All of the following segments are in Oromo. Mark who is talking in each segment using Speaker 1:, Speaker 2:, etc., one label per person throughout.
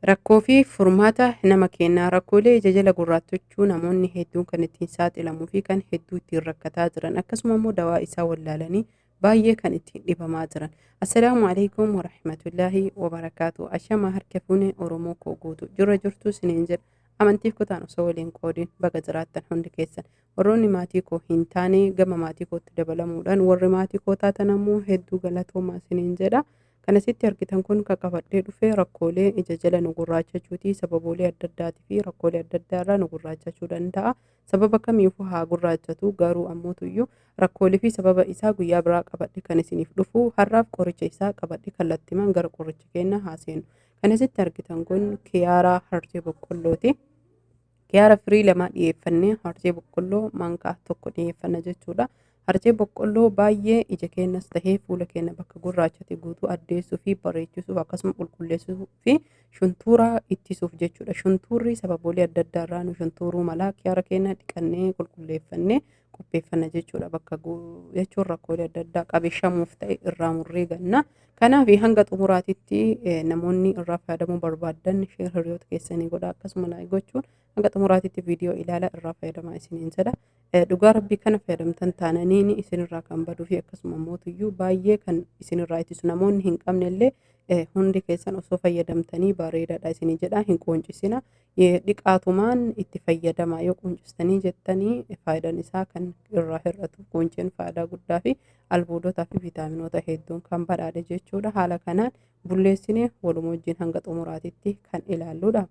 Speaker 1: Rakkoo fi furmaata nama kennaa. Rakkoolee ija jala gurraattachuu namoonni hedduun kan ittiin saaxilamuu fi kan hedduu ittiin rakkataa jiran, akkasuma immoo dawaa isaa wallaalanii baay'ee kan ittiin dhibamaa jiran. Assalaamu alaikum warahmatullaahi wabarakaatu. Ashamaa, harka fuune Oromoo koo guutuu jirra jirtu isiniin jedha. Amantiif kutaan osoo waliin qoodiin baga jiraattan hundi keessan. Warroonni maatii koo hin taane gama maatii kootti dabalamuudhaan, warri maatii koo taatan ammoo hedduu galatoomaa isiniin jedha. Kan asitti argitan kun kan qabadhee dhufe rakkoolee ija jala nu gurraachachuuti. Sababoolee adda addaatii fi rakkoolee adda addaa irraa nu gurraachachuu danda'a. Sababa kamiifuu haa gurraachatu, garuu ammootuyyuu rakkoolee fi sababa isaa guyyaa biraa qabadhe kan isiniif dhufu. Har'aaf qoricha isaa qabadhe kallattimaan gara qoricha keenya haa seenu. Kan asitti argitan kun kiyaaraa harcee boqqollooti. Kiyaara firii 2 dhiyeeffannee harcee boqqolloo maankaa 1 dhiyeeffanna jechuudha. Harcee boqqolloo baay'ee ija keenyas tahee fuula keenya bakka gurraachate guutuu addeessuu fi bareechisuuf, akkasuma qulqulleessuu fi shuntuura ittisuuf jechuudha. Shuntuurri sababoolee adda addaa irraa nu shuntuuruu mala. Kiyaara keenya dhiqannee qulqulleeffannee qopheeffanna jechuudha. Bakka jechuun rakkoolee adda addaa qabee ta'e irraa murree ganna. Kanaaf hanga xumuraatitti namoonni irraa fayyadamuu barbaadan share hiriyoota keessanii godha, akkasuma like gochuun hanga xumuraatitti viidiyoo ilaala, irraa fayyadamaa isiniin jedha. Dhugaa rabbii kana fayyadamtan taananiin isinirraa kan baduu fi akkasuma mootuyyuu baay'ee kan isinirraa ittisu, namoonni hin qabne illee hundi keessan osoo fayyadamtanii bareedaadha isinii jedha. Hin qooncisina, dhiqaatumaan itti fayyadama. Yoo qooncistanii jettanii faayidaan isaa kan irraa hir'atu. Qoonceen faayidaa guddaa fi albuudotaa fi viitaaminoota hedduun kan badhaadhe jechuudha. Haala kanaan bulleessinee waluma wajjin hanga xumuraatitti kan ilaalludha.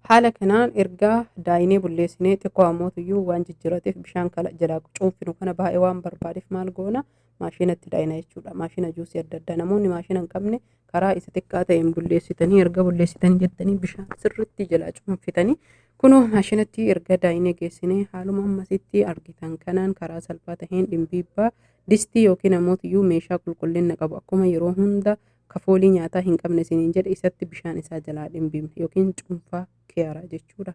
Speaker 1: Haala kanaan ergaa daayinee bulleessinee xiqqoo ammootuyyuu waan jijjiirateef, bishaan jalaa cuunfinu kana baay'ee waan barbaadeef, maal goona? Maashinatti daayina jechuudha. Maashina juusii adda addaa, namoonni maashina hin qabne karaa isa xiqqaa ta'een bulleessitanii, erga bulleessitanii jettanii bishaan sirriitti jalaa cuunfitanii, kunoo maashinatti erga daayinee geessinee haaluma ammasitti argitan kanaan karaa salphaa ta'een dhimbiibbaa distii yookiin ammootuyyuu meeshaa qulqullina qabu, akkuma yeroo hunda kafoolii nyaataa hin qabne isiniin jedhe, isatti bishaan isaa jalaa dhimbiibna yookiin cuunfaa kiyaaraa jechuudha.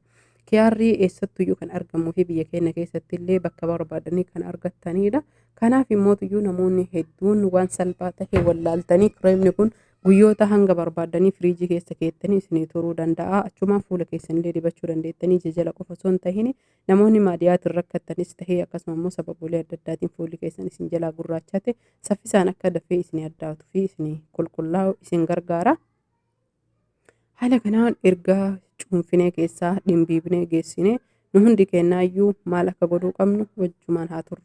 Speaker 1: Kiyaarri eessattuyyuu kan argamuu fi biyya keenya keessatti illee bakka barbaadanii kan argattanidha. Kanaaf immootuyyuu namoonni hedduun waan salphaa ta'e wallaaltanii, kireemni kun guyyoota hanga barbaadanii firiijii keessa keettanii isinii turuu danda'a. Achumaan fuula keessanillee dibachuu dandeettanii, ija jala qofa osoo hin tahin namoonni maadiyaatiin rakkattanis tahee, akkasuma immoo sababolee adda addaatiin fuulli keessan isin jalaa gurraachate saffisaan akka dafee isinii addaatuu fi isinii qulqullaa'u isin gargaara. Haala kanaan ergaa cuunfinee keessaa dhimbiibnee geessinee, nu hundi kennaayyuu maal akka godhuu qabnu wajjumaan haa turru.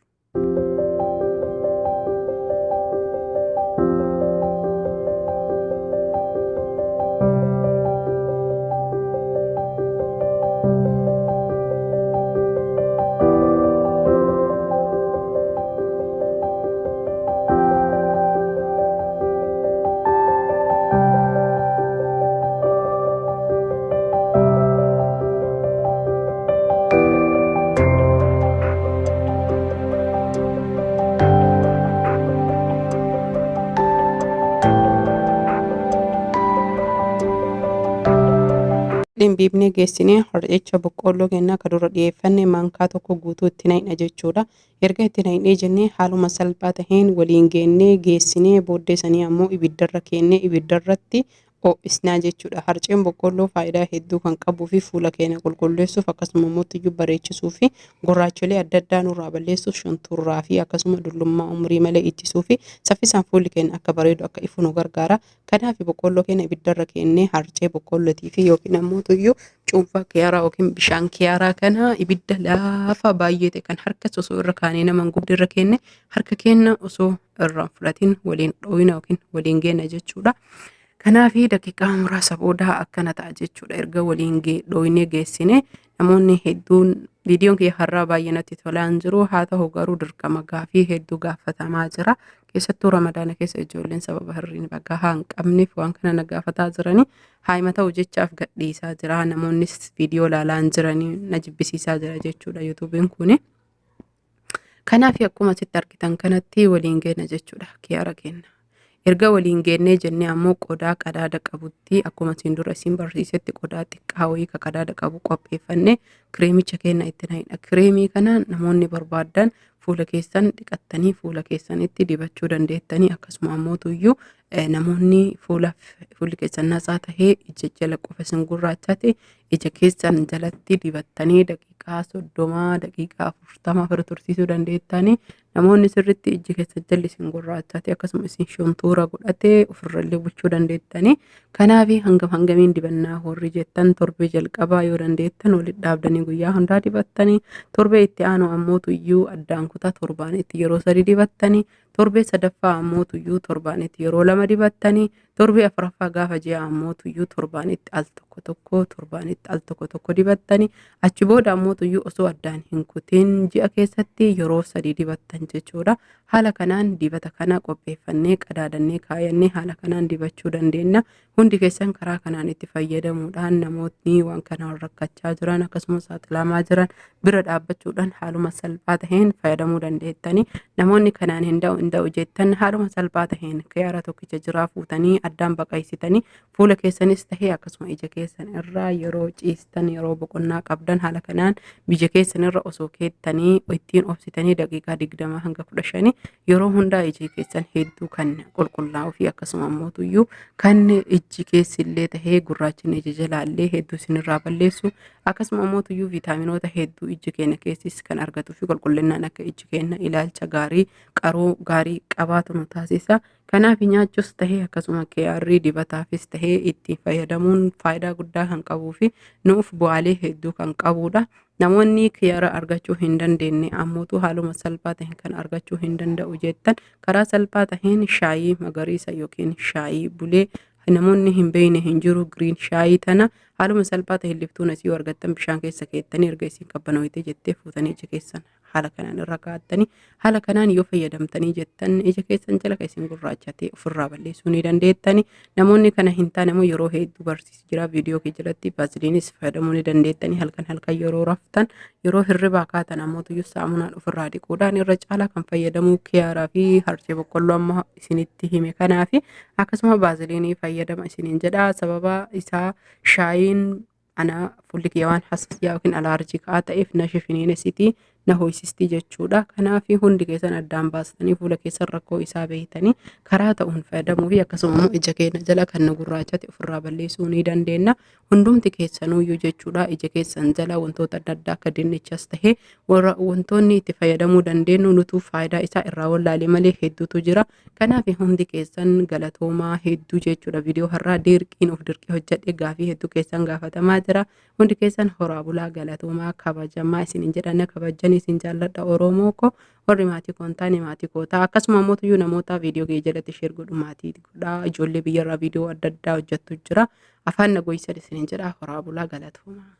Speaker 1: Dhimbiibnee geessinee harcicha boqqoolloo kennaa ka dura dhiyeeffanne maankaa 1 guutuu itti naqna jechuudha. Erga itti naqnee jennee haaluma salphaa taheen waliin geennee geessinee, booddee sanii ammoo ibiddarra keennee ibiddarratti ho'isnaa jechuudha. Harceen boqqoolloo faayidaa hedduu kan qabuu fi fuula keenya qulqulleessuuf, akkasuma immoo tuyyuu bareechisuu fi gurraacholee adda addaa nurraa balleessuuf, shunturraa fi akkasuma dullummaa umurii malee ittisuu fi saffisaan fuulli keenya akka bareedu, akka ifu nu gargaara. Kanaaf boqqoolloo keenya ibiddarra keennee harcee boqqoollootii fi yookiin ammoo tuyyuu cuunfaa kiyaaraa yookiin bishaan kiyaaraa kana ibidda laafaa baay'ee ta'e kan harka osoo irra kaanee nama hin gubne irra keenne, harka keenya osoo irraa fudhatin waliin dhooyina yookiin waliin geenna jechuudha. Kanaaf daqiiqaa muraasa booda akkana ta'a jechuudha. Erga waliin dhooynee geessine, namoonni hedduun viidiyoon kiyya har'aa baay'ee natti tolaa hin jiru. Haa ta'u garuu dirqama gaafii hedduu gaafatamaa jira. Keessattuu Ramadaana keessa ijoolleen sababa hirriba gahaa hin qabneef waan kana na gaafataa jiranii. Haayima ta'u jechaaf gadhiisaa jira. Namoonnis viidiyoo ilaalaa hin jiranii, na jibbisiisaa jira jechuudha yuutuubiin kuni. Kanaaf akkuma asitti argitan kanatti waliin geenna jechuudha kiyaara kenna. Erga waliin geennee jennee ammoo qodaa qadaada qabutti, akkuma isin dura isin barsiisetti, qodaa xiqqaa wayii ka qadaada qabu qopheeffannee kireemicha keenya itti naqna. Kireemii kana namoonni barbaadan fuula keessan dhiqattanii fuula keessanitti dibachuu dandeettanii, akkasuma ammoo tuyyuu Namoonni fuulli keessan natsaa tahee ija jala qofa isin gurraachate ija keessan jalatti dibattanii daqiiqaa 30, daqiiqaa 40 fira tursiisuu dandeettanii. Namoonni sirriitti ijji keessan jalli isin gurraachate akkasuma isin shontuura godhate ofirrallee bulchuu dandeettanii. Kanaaf hangam hangamiin dibannaa warri jettan, torbee jalqabaa yoo dandeettan walitti dhaabdanii guyyaa hundaa dibattanii, torbee itti aanu ammoo tuyyuu addaan kutaa torbaanitti yeroo 3 dibattanii, torbee sadaffaa ammoo tuyyuu torbaanitti yeroo 2 dibattanii, torbee afuraffaa gaafa ji'a ammoo tuyyuu torbaanitti al tokko tokko, torbaanitti al tokko tokko dibattanii, achi booda ammoo tuyyuu osoo addaan hin kutin ji'a keessatti yeroo 3 dibattan jechuudha. Haala kanaan dibata kana qopheeffannee qadaadannee kaayannee haala kanaan dibachuu dandeenya. Hundi keessan karaa kanaan itti fayyadamuudhaan namootni waan kanaan rakkachaa jiran akkasumas saaxilamaa jiran bira dhaabbachuudhaan haaluma salphaa taheen fayyadamuu dandeettanii. Namoonni kanaan hin da'u hin da'u jettan haaluma salphaa taheen kiyaara tokkicha jiraa fuutanii addaan baqaysitanii fuula keessanis tahee akkasuma ija keessan irraa yeroo ciistan, yeroo boqonnaa qabdan haala kanaan ija keessan irra osoo keettanii ittiin obsitanii daqiiqaa 20 hanga 15 yeroo hundaa iji keessan hedduu kan qulqullaa'uu fi akkasuma ammoo tuyyuu kan ijji keessillee tahee gurraachinni ija jalaallee hedduu isinirraa balleessu, akkasuma ammoo tuyyuu viitaaminoota hedduu ijji keenya keessis kan argatuu fi qulqullinnaan akka ijji keenya ilaalcha gaarii qaroo gaarii qabaatu nu taasisa. Kanaaf nyaachuus tahee akkasuma kiyaarrii dibataafis tahee itti fayyadamuun faayidaa guddaa kan qabuu fi nuuf bu'aalee hedduu kan qabudha. Namoonni kiyaara argachuu hin dandeenye ammootu haaluma salphaa ta'een kan argachuu hin danda'u jettan karaa salphaa taheen shaayii magariisa yookiin shaayii bulee namoonni hin beekne hin jiru, giriin shaayii tana haaluma salphaa ta'een liftuun asii yoo argattan bishaan keessa keettanii erga isin qabbanooyite jettee fuutanii ija keessan haala kanaan irra kaa'attanii haala kanaan yoo fayyadamtanii jettan ija keessan jala kan isin gurraachatee ofirraa balleessuu ni dandeettani. Namoonni kana hin taane immoo yeroo hedduu barsiisi jira viidiyoo kee jalatti, vaaziliinis fayyadamuu ni dandeettanii. Halkan halkan yeroo raftan, yeroo hirribaa kaatan ammoo tuyyuu saamunaan ofirraa dhiquudhaan irra caalaa kan fayyadamuu kiyaaraa fi harcee boqqolloo amma isinitti hime kanaa fi akkasuma vaaziliinii fayyadama isiniin jedha. Sababa isaa shaayiin ana fuulli kiyya waan hassasiyaa yookiin alaarjii ka'aa ta'eef na shifiniinesitii na hoysistii jechuudha. Kanaaf hundi keessan addaan baastanii fuula keessan rakkoo isaa beektanii karaa ta'uun fayyadamuu fi akkasuma immoo ija keenya jala kan nu gurraachate ofirraa balleessuu ni dandeenya. Hundumti keessanuyyuu jechuudha ija keessan jala wantoota adda addaa akka dinnichas tahee warra wantoonni itti fayyadamuu dandeenyu nutuu faayidaa isaa irraa wallaalee malee hedduutu jira. Kanaaf hundi keessan galatoomaa hedduu jechuudha. Viidiyoo har'aa dirqiin of dirqee hojjedhe, gaafii hedduu keessan gaafatamaa jira. Hundi keessan horaa bulaa, galatoomaa, kabajamaa isiniin jedha. Kabajan isin jaalladha Oromoo ko. Warri maatii koo hin taane maatii koo ta'a. Akkasuma immoo tuyyuu namoota viidiyoo kee jalatti share godhu maatii godhaa. Ijoollee biyyarraa viidiyoo adda addaa hojjettu jira. Afaan na goysan isiniin jedha. Horaa bulaa, galatoomaa.